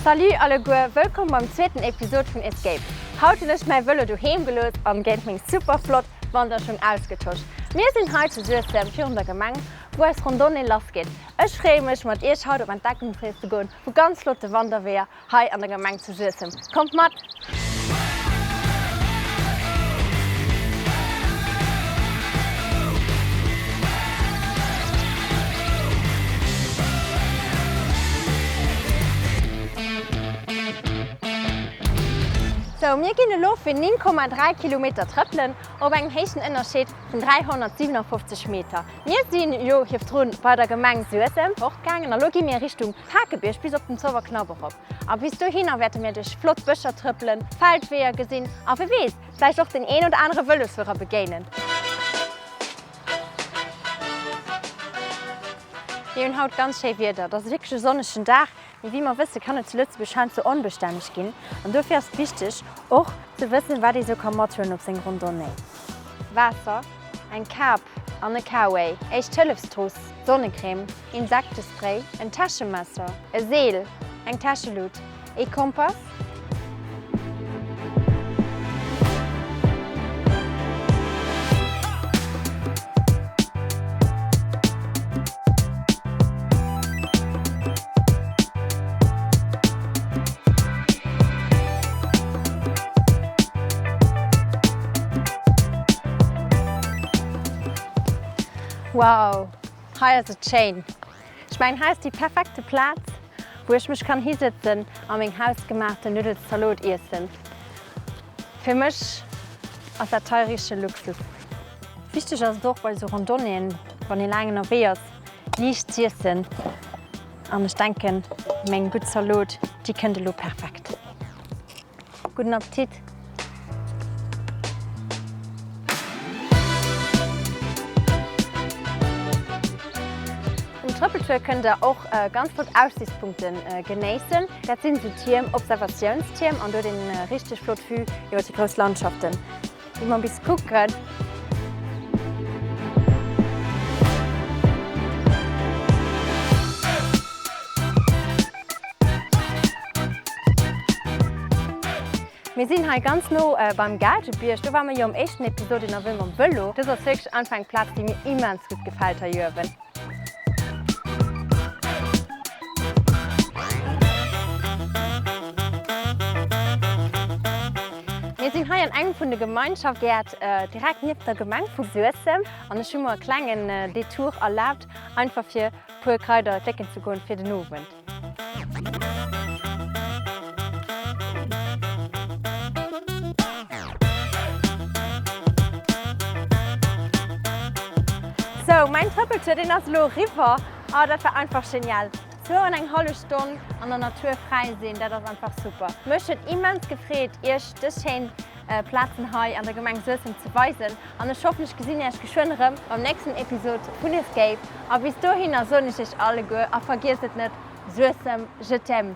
Salut alleguer, wëllkomm beim zweeten Episod vun Escape. Haut hunn ech mäi Vëlo doheem gelooss an géint meng super flott Wanderschung ausgetosch. Mir sinn hei zu Suessem virun der Gemeng, wou eis Randonnée lass geet. Ech freeë mech mat iech haut op Entdeckungsrees ze goen vu ganz flotte Wanderweeër hei an der Gemeng zu Suessem. Kommt mat! Sou, mir ginn elo fir 9,3 Kilometer trëppelen op engem Héichtenënnerscheed vun 357 Meter. Mir sinn jo hiefdrun bei der Gemeng Suessem fortgaangen a lo gi mir Richtung Pakebierg bis op den Zauberknapp erop. A bis dohinner wäerte mir duerch flott Bëscher trëppelen, Feldweeër gesinn a wie weess, vläicht och den een oder anere Vëlosfuerer begéinen. Mir hunn haut ganz schéi Wieder, et ass wierklech e sonnegen Dag, mee wéi mer wësse kann et zu Lëtzebuerg heiansdo onbestänneg ginn an dofir ass et wichteg och ze wëssen, wat ee sou ka mathuelen op seng Randonnée. Waasser, eng Kap an e K-Way, Éischt-Hëllefstruss, Sonnecrème, Insektespray, en Täschemesser, e Seel, eng Täschelut, ee Kompass. Wow, hei ass et schéin. Ech mengen hei ass déi perfekte Plaz wou ech mech kann hisëtzen a meng hausgemaachten Nuddelszalot iessen. Fir mech ass dat hei richtege Luxus. Wichteg ass et och bei esou Randonnéeën, wann ee laang ënnerwee ass, liicht z'iessen an ech denken meng gutt Zalot déi kënnt elo perfekt. Gudden Appetit! Um Trëppeltour kënnt der och ganz flott Aussichtspunkte genéissen. Dat sinn esou Tierm, Observatiounstierm an do huet een richteg flott Vue iwwer déi grouss Landschaften. Gi mer bis kucken. Mir sinn hei ganz no beim Gaalgebierg. Do ware mer jo am éischten Episode ënnerwee mam Vëlo. Dës ass wierklech einfach eng Plaz, déi mir immens gutt gefält hei uewen. Mir sinn hei an engem vun de Gemeinschaftsgäert direkt nieft der Gemeng vu Suessem an ech hu mer e klengen Detour erlaabt, einfach fir puer Kraider plécken ze goen fir den Owend. Sou, mäin Trëppeltour deen ass elo eriwwer. Oh, dat war einfach genial. Zwou an eng hallef Stonn an der Natur fräi sinn, dat ass einfach super. Mech huet immens gefreet, iech dës schéin Plazen hei an der Gemeng Suessem ze weisen an ech hoffen ech gesinn iech geschwënn erëm beim nächsten Episod vun Escape a bis dohinner soen ech iech alleguer a vergiesst et net, Suessem, je t'aime!